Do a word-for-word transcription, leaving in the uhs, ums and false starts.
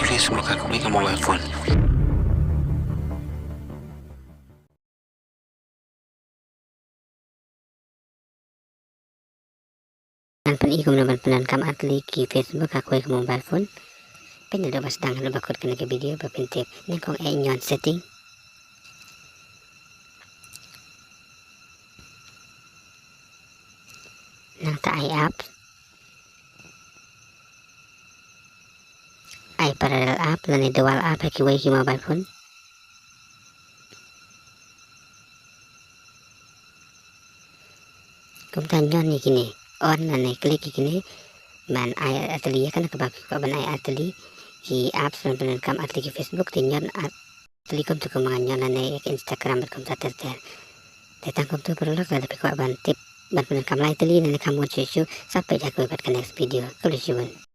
Facebook ha kawei ka mobile phone. Ngan pyni kumno ban pyndonkam artylli ki Facebook ha kawei ka mobile phone. Pynban da ba sdang haduh ba kut kane ka video ba pyntip. Nyngkong eh ñion setting. Nangta ai apps. Ai parallel app lane dual app ha kiwei ki mobile phone. Kumta ñion ïa kine, on lane click ïa kine, ban ai artylli ïa kane kaba phi kwah ban ai artylli ki apps ban pyndonkam artylli ki Facebook, te ñion artylli kumta kumba nga ñion lane ïa ka Instagram bad kumta ter ter. Te tang kumta paralok, lada phi kwah ban tip ban pyndonkam lai tylli lane kham bun shuh shuh, sa peit ïa kawei pat ka next video. Khublei shibun.